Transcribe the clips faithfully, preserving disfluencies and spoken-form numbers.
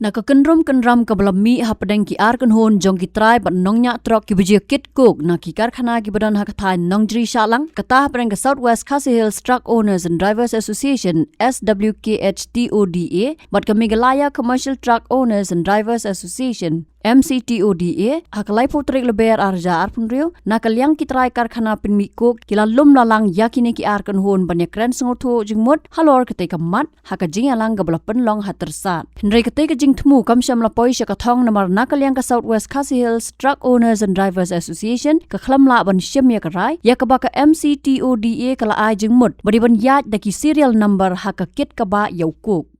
Na ka kynrum kynram kaba la mih hapdeng ki ar kynhun jong ki trai bad nongñiah trok kiba ju kit coke na ki karkhana kiba don ha ka thaiñ Nongjri Shahlang, kata hapdeng ka South West Khasi Hills Truck Owners and Drivers Association, S W K H T O D A, bad ka Meghalaya Commercial Truck Owners and Drivers Association, M C T O D A, ha ka laiphew tarik Lber ar hajar arphew hynriew, na ka liang ki trai karkhana pynmih coke ki la lum la lang ïa kine ki ar kynhun ban ïakren sngewthuh jingmut halor katei ka mat ha ka jingïalang kaba la pynlong ha Tyrsad. Hynrei katei ka jingthmu kam shym la poi sha ka thong namar na ka liang ka South West Khasi Hills Truck Owners and Drivers Association ka khlem lah ban shim ïa ka rai ïa kaba ka M C T O D A ka la ai jingmut ba dei ban ïaid da ki serial number ha ka kit kaba ïa u coke.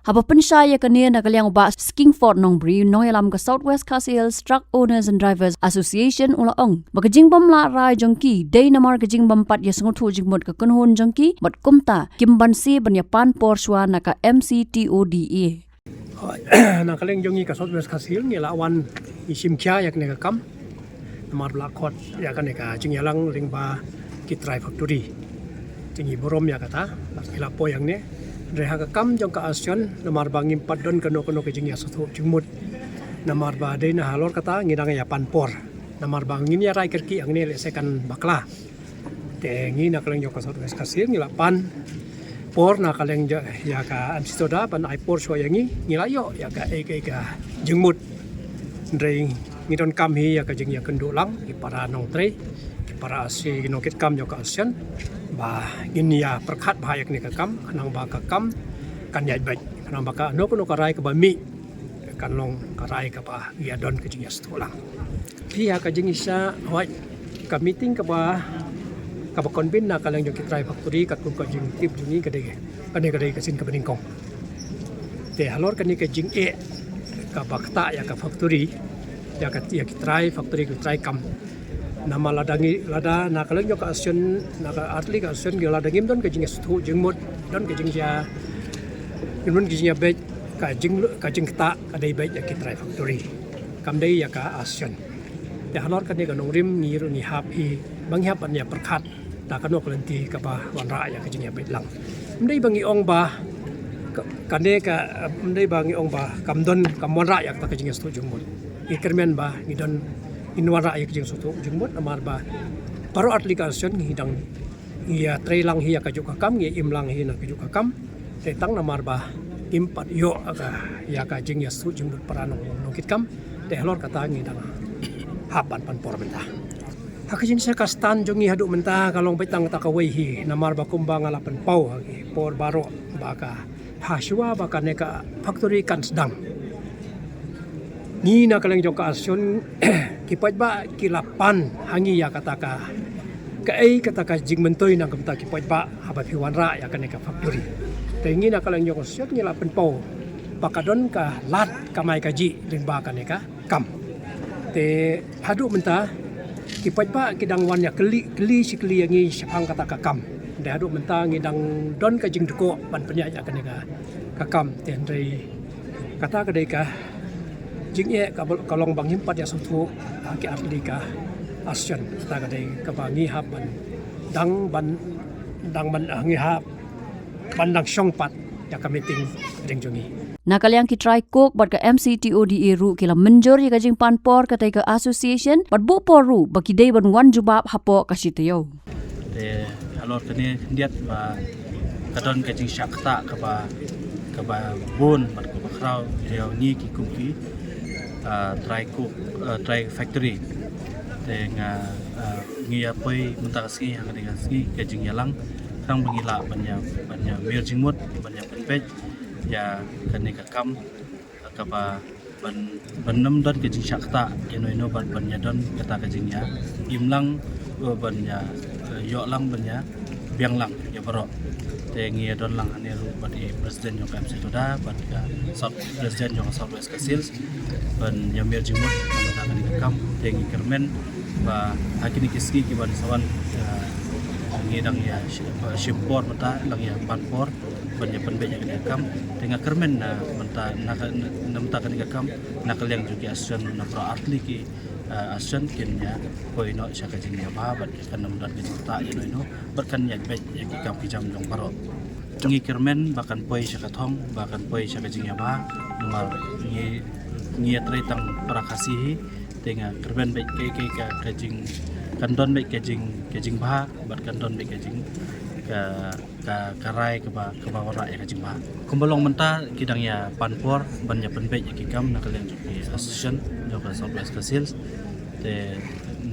Haba pynshai ïa kane na ka liang u Bah Skingford Nongbri, nongïalam ka South West Khasi Hills Truck Owners and Drivers Association, u la ong ba ka jingbym lah rai jong ki dei namar ka jingbym pat ïasngewthuh jingmut ka kynhun jong ki, bad kumta kim banse ban ïa pan por shuwa na ka M C T O D A. Na ka liang jong ngi ka South West Khasi Hills ngi la wan ngi shim khia ïa kane ka kam. Namar ba la khot ïa kane ka jingïalang lyngba ki trai factory. Te ngi burom ïa kata, ngi la poi hangne. Hynrei ha ka kam jong ka association, namar ba ngim pat don kano kano ka jingïasngewthuh jingmut. Namar ba dei na halor kata ngi dang ïa pan por. Namar ba ngin ïa rai kyrkieh hangne lehse kan bakla. Te ngi na ka liang jong ka South West Khasi Hills ngi la pan por na ka liang jong ïa ka M C Soda ban ai por shuwa ïa ngi, ngi la ïoh ïa kaei kaei ka jingmut. Hynrei ngi donkam hi ïa ka jingïakynduh lang ki para nongtrei, ki para association, ki nongkitkam jong ka association ba ngin ïa pyrkhat bha ïa kane ka kam, khnang ba ka kam kan ïaid beit, khnang ba kano kano ka rai kaba mih kan long ka rai kaba ïa don ka jingïasngewthuh lang. Phi ha ka jingïaishah, hooid, ka meeting kaba, kaba convene na ka liang jong ki trai factory katkum ka jingtip jong ngi ka dei, kane ka dei ka sien kaba nyngkong. Te halor kane ka jingeh kaba ktah ïa ka factory, ïa ka, ïa ki trai factory, ki trai kam. Namar lada ngi, lada na ka liang jong ka association, na ka artylli ka association ngi lada ngim don ka jingïasngewthuh jingmut, don ka jingïa, ngim don ka jingïabeit, ka jing, ka jingktah ka dei beit ïa ki trai factory. Kam dei ïa ka association. Te halor kane ka nongrim ngi ruh ngi hap hi, ba ngi hap ban ïa pyrkhat da kano ka lynti kaba wanrah ïa ka jingïabeit lang. Ym dei ba ngi ong ba ka, kane ka, ym dei ba ngi ong ba kam don, kam wanrah ïa kata ka jingïasngewthuh jingmut. Ngi kyrmen ba ngi don, ngin wanrah ïa ka jingïasngewthuh jingmut namar ba baroh artylli ka association ngi dang ïatrei lang hi ïa kajuh ka kam, ngi im lang hi na kajuh ka kam. Te tang namar ba ngim pat ïoh ka, ïa ka jingïasngewthuh jingmut para nong, nongkitkam. Te halor kata ngi dang hap ban pan por mynta. Ha ka jingïasyllok ka stand jong ngi haduh mynta ka long beit tang kata kawei hi, namar ba kumba nga la pynpaw ha ki por baroh ba ka, ha shuwa ba kane ka factory kan sdang, ngi na ka liang jong ka association ki paidbah ki la pan ha ngi ïa kata ka, kaei kata ka jingmyntoi na ka bynta ki paidbah haba phi wanrah ïa kane ka factory. Te ngi na ka liang jong ka association ngi la pynpaw ba ka don ka lad kamai kajih lyngba kane ka kam. Te haduh mynta ki paidbah ki dang wan ïa kylli, kylli shi kylli ïa ngi shaphang kata ka kam. Te haduh mynta ngi dang don ka jingdkoh ban pynïaid ïa kane ka, ka kam. Te hynrei kata ka dei ka jingeh kaba, ka long ba ngim pat ïasngewthuh ha ki artylli ka association. Kata ka dei kaba ngi hap ban dang ban, dang ban, ah, ngi hap ban dang shong pat ïa ka meeting ring jong ngi. Na ka liang ki trai coke bad ka M C T O D A ruh ki la mynjur ïa ka jingpan por katei ka association bad buh por ruh ba ki dei ban wan jubab hapoh ka shi taïew. Te halor kane khyndiat ba ka don ka jingshah ktah kaba, kaba bun bad kaba khraw ïa ngi ki kum ki, ah, trai coke, ah, trai factory. Te nga, ah, ngi ïa poi mynta ka sngi ha kane ka sngi ka jingïalang khnang ba ngi lah ban ïa, ban ïa mir jingmut, ban ïa pynpeit ïa kane ka kam kaba ban, ban nym don ka jingshah ktah ïa no ïa no bad ban ïa don kata ka jingïa im lang, eh, ban ïa, eh, ïoh lang ban ïa biang lang ïa baroh. Te ngi ïa don lang hangne ruh bad i president jong ka M C Soda bad ka South, president jong ka South West Khasi Hills ban ïa mir jingmut na ka bynta kane ka kam. Te ngi kyrmen ba ha kine ki sngi ki ban sa wan, eh, ngi dang ïa shi-, shim por mynta, dang ïa pan por ban ïa pynbeit ïa kane ka kam. Te nga kyrmen na mynta, na ka, na, na mynta kane ka kam na ka liang jong ki association, na baroh artylli ki, eh, association kin ïa poi noh sha ka jingïabha bad kan nym don ka jingktah ïa no ïa no bad kan ïaid beit ïa ki kam ki jam jong baroh. Ngi kyrmen ba kan poi sha ka thong, ba kan poi sha ka jingïabha, namar ngi, ngi ïatrei tang para Khasi hi, te nga kyrmen bad ka, ka, ka, ka jing, kan don bad ka jing, ka jingbha, bad kan don bad ka jing, ka, ka, ka rai kaba, kaba wanrah ïa ka jingbha. Kumba long mynta ki dang ïa pan por ban ïa pynbeit ïa ki kam na ka liang jong ki association jong ka South West Khasi Hills. Te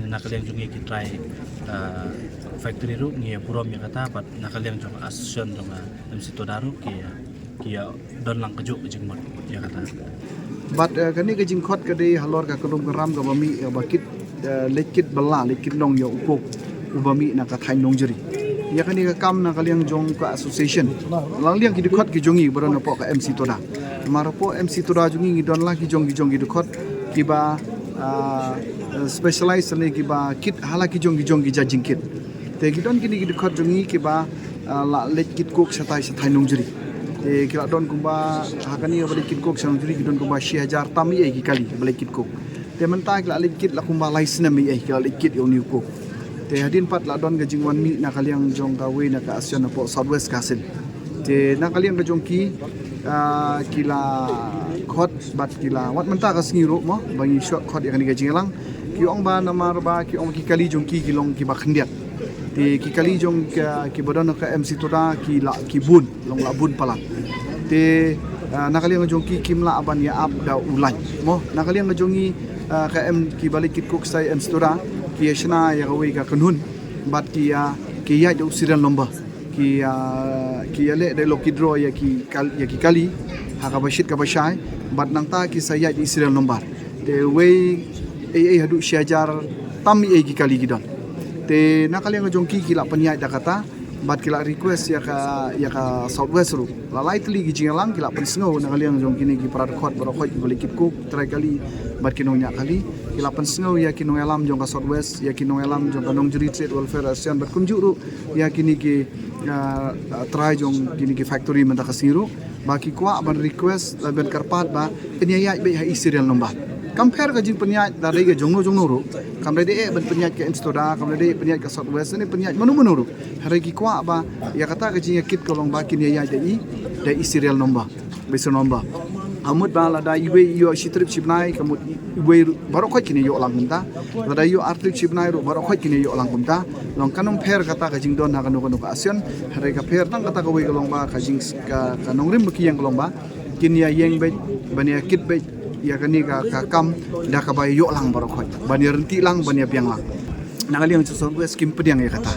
na ka liang jong ngi ki trai, ah, factory ruh ngi ïa burom ïa kata, bad na ka liang jong association jong, ah, M C Toda ruh ki, ki ïa don lang kajuh ka jingmut ïa kata. Bad, eh, kane ka jingkhot ka dei halor ka kynrum kynram kaba mih, eh, ba kit, eh, leit kit bylla, leit kit nong ïa u coke uba mih na ka thaiñ Nongjri. Ïa kane ka kam na ka liang jong ka association, la liang ki dkhot ki jong ngi ba don hapoh ka M C Toda. Namar hapoh M C Toda jong ngi ngi don la ki jong ki jong ki dkhot kiba, ah, eh, specialize ne kiba kit ha la ki jong ki jong ki jait jingkit. Te ki don kine ki dkhot jong ngi kiba, ah, la leit kit coke shatai shatai Nongjri. Te ki la don kumba, ha kane ba leit kit coke sha Nongjri ki don kumba shi hajar tam eiei ki kali ba leit kit coke. Te mynta ki la leit kit la kumba lai snem eiei ki la leit kit ïa une u coke. Te hadien pat la don ka jingwan mih na ka liang jong kawei na ka association hapoh South West Khasi Hills. Te na ka liang ka jong ki, ah, ki la khot bad ki la, wat mynta ka sngi ruh mo, ba ngi shot khot ïa kane ka jingïalang. Ki ong ba namar ba ki ong ki kali jong ki ki long kiba khyndiat. Te ki kali jong ka, kiba don ka M C Toda ki la ki bun, long la bun palat. Te, ah, na ka liang jong ki kim lah ban ïa ap da u lain mo. Na ka liang jong ngi, ah, ka M, kiba leit kit coke shatai M C Toda ki ïa shna ïa kawei ka kynhun bad ki ïa, ki ïaid da u serial number. Ki, ah, ki ïaleh da lucky draw ïa ki kal-, ïa ki kali ha kaba shit kaba shai, bad nangta ki sa ïaid da i serial number. Te wei eiei haduh shi hajar tam eiei ki kali ki don. Te na ka liang jong ki ki la pynïaid da kata bad ki la request ïa ka, ïa ka South West ruh. La lai tylli ki jingïalang ki la pynsngew na ka liang jong kine ki para dkhot baroh khoit kiba leit kit coke, trai kali bad ki nongñiah kali. Ki la pynsngew ïa ki nongïalam jong ka South West, ïa ki nongïalam jong ka Nongjri Trade Welfare Association bad kumjuh ruh ïa kine ki, ah, ah, trai jong kine ki factory mynta ka sngi ruh, ba ki kwah ban request, ah, ban kyrpad ba kin ïa ïaid beit ha i serial number. Kam pher ka jingpynïaid lada dei ka jongno jongno ruh. Kam dei eh ban pynïaid ka M C Toda, kam dei eh pynïaid ka South West, ne pynïaid mano mano ruh. Hynrei ki kwah ba ïa kata ka jingïakit ka long ba kin ïa ïaid da i, da i serial number. Beit sha number. Ka mut ba lada iwei i ïoh shi trip shi bnai, ka mut i, iwei ruh baroh khoit kin ïa ïoh lang kumta. Lada i ïoh ar trip shi bnai ruh baroh khoit kin ïa ïoh lang kumta. Long kan ym pher kata ka jingdon ha kano kano ka association. Hynrei ka pher tang kata kawei ka long ba ka jing, ka, ka nongrim ba ki ïeng ka long ba kin ïa ïeng beit, ban ïa kit beit ïa kane ka, ka kam da kaba ïoh lang baroh khoit. Ban ïa ryntih lang, ban ïa biang lang. Na ka liang jong South West kim pdiang ïa kata.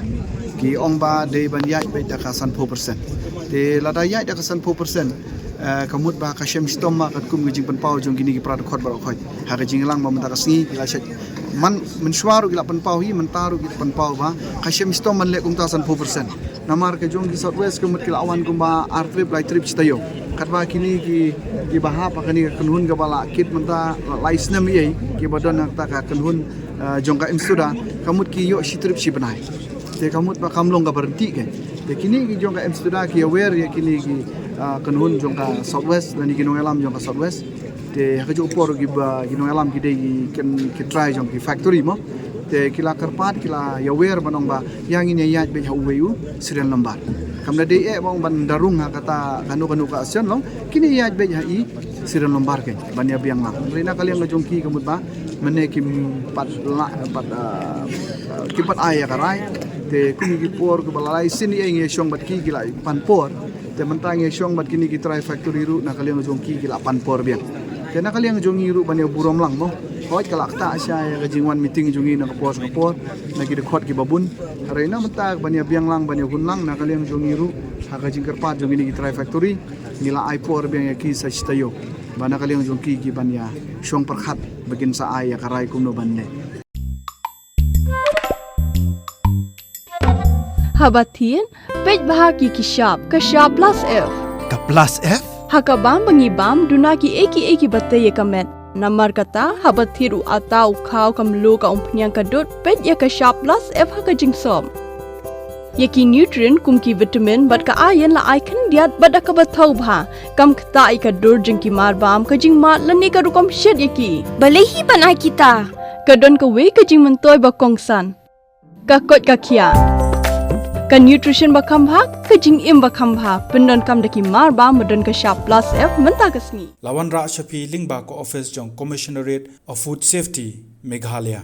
Ki ong ba dei ban ïaid beit da ka sanphew percent. Te lada ïaid da ka sanphew percent, eh, ka mut ba ka shem shitom ma katkum ka jingpynpaw jong kine ki para dkhot baroh khoit. Ha ka jingïalang ba mynta ka sngi ki la shet. Man, mynshuwa ruh ki la pynpaw hi, mynta ruh ki la pynpaw ba ka shem shitom ban leh kumta sanphew percent. Namar ka jong ki South West ka mut ki la wan kumba ar trip lai trip shi taïew. Katba kine ki, kiba hap ha kane ka kynhun kaba la kit mynta la lai snem eiei, kiba don ha kata ka kynhun, eh, jong ka M C Toda, ka mut ki ïoh shi trip shi bnai. Te ka mut ba kam long kaba ryntih kein. Te kine ki jong ka M C Toda ki aware ïa kine ki, ah, kynhun jong ka South West, lane ki nongïalam jong ka South West. Te ha kajuh ka por kiba, ki nongïalam ki dei ki, kin, ki trai jong ki factory mo. Te ki la kyrpad, ki la ïa wer ban ong ba ïa ngin ïa ïaid beit ha uwei u serial number. Kam da dei eh ba ong ban da rung ha kata kano kano ka association long, kin ïa ïaid beit ha i serial number kein ban ïa biang lang. Hynrei na ka liang ka jong ki ka mut ba mynne kim pat la, pat, ah, kim pat ai ïa ka rai. Te kum ki por kiba la lai sien eiei ngi ïa shong bad ki, ki la pan por. Te mynta ngi ïa shong bad kine ki trai factory ruh na ka liang jong ki, ki la pan por biang. Te na ka liang jong ngi ruh ban ïa burom lang mo. Hooid ka la ktah sha ïa ka jingwan meeting jong ngi na ka por sha ka por, na ki dkhot kiba bun. Hynrei na mynta ban ïa biang lang, ban ïa hun lang na ka liang jong ngi ruh, ha ka jingkyrpad jong kine ki trai factory, ngi la ai por biang ïa ki sa shi taïew. Ba na ka liang jong ki, ki ban ïa shong pyrkhat ba kin sa ai ïa ka rai kumno ban leh. Haba thied, peit bha ki ki shap, ka shap plus F. Ka plus F? Ha ka bam ba ngi bam, duna kiei kiei kiba tei ïa ka met. Namar kata, haba thied u atta, u khaw, ka mluh, ka umphniang, ka dud, peit ïa ka shap plus F ha ka jingsop. Ïa ki nutrient kum ki vitamin bad ka iron la ai khyndiat bad da kaba thaw bha. Kam ktah ïa ka dur jong ki marbam, ka jingmad lane ka rukom shet ïa ki. Balei hi ban ai kita? Ka don kawei ka jingmyntoi ba kongsan. Ka koit ka khiah. Ka nutrition ba kham bha, ka jingim ba kham bha, pyndonkam da ki mar ba ma don ka shap plus F mynta ka sngi. La wanrah sha phi lyngba ka office jong Commissionerate of Food Safety, Meghalaya.